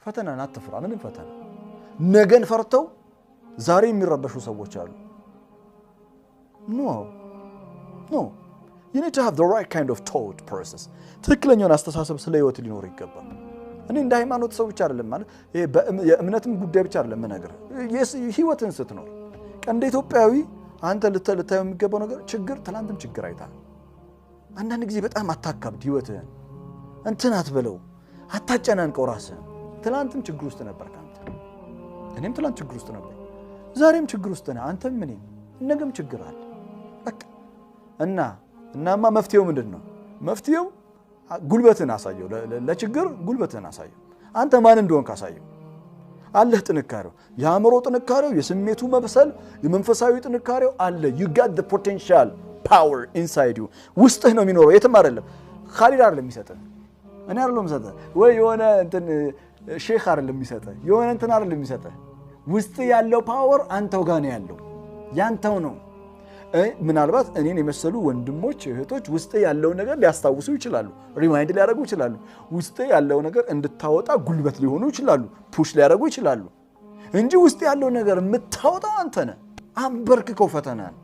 ፈተናን አትፍራ። ምንም ፈተና ነገን ፈርተው ዛሬ የሚረበሹ ሰዎች አሉ። No, no, you need to have the right kind of thought process። ትክክለኛውን አስተሳሰብ ስለ ህይወት ሊኖር ይገባል። እኔ እንደ ሃይማኖት ሰው ብቻ አይደለም፣ ማለት የእምነትም ጉዳይ ብቻ አይደለም የምነግርህ። ህይወትን ስትኖር እንደ ኢትዮጵያዊ አንተ ልታየው የሚገባው ነገር ችግር፣ ትላንትም ችግር አይተሃል። አንዳንድ ጊዜ በጣም አታካብድ ህይወትህን፣ እንትን አትበለው፣ አታጨናንቀው ራስህን። ትላንትም ችግር ውስጥ ነበርክ አንተ፣ እኔም ትላንት ችግር ውስጥ ነበር፣ ዛሬም ችግር ውስጥ ነህ አንተም እኔም፣ ነገም ችግር አለ። በቃ እናማ መፍትሄው ምንድን ነው? መፍትሄው ጉልበትህን አሳየው፣ ለችግር ጉልበትህን አሳየው። አንተ ማን እንደሆንክ አሳየው። አለህ ጥንካሬው፣ የአእምሮ ጥንካሬው፣ የስሜቱ መብሰል፣ የመንፈሳዊ ጥንካሬው አለ። You got the potential power inside you። ውስጥህ ነው የሚኖረው፣ የትም አይደለም። ካሊድ አይደለም የሚሰጥህ፣ እኔ አይደለም የሚሰጥህ፣ ወይ የሆነ እንትን ሼክ አይደለም የሚሰጥህ፣ የሆነ እንትን አይደለም የሚሰጥህ። ውስጥ ያለው power አንተው ጋር ነው ያለው፣ ያንተው ነው። ምናልባት እኔን የመሰሉ ወንድሞች እህቶች ውስጥ ያለውን ነገር ሊያስታውሱ ይችላሉ፣ remind ሊያደርጉ ይችላሉ። ውስጥ ያለው ነገር እንድታወጣ ጉልበት ሊሆኑ ይችላሉ፣ push ሊያደርጉ ይችላሉ እንጂ ውስጥ ያለው ነገር የምታወጣው አንተ ነህ። አንበርክከው ፈተናን።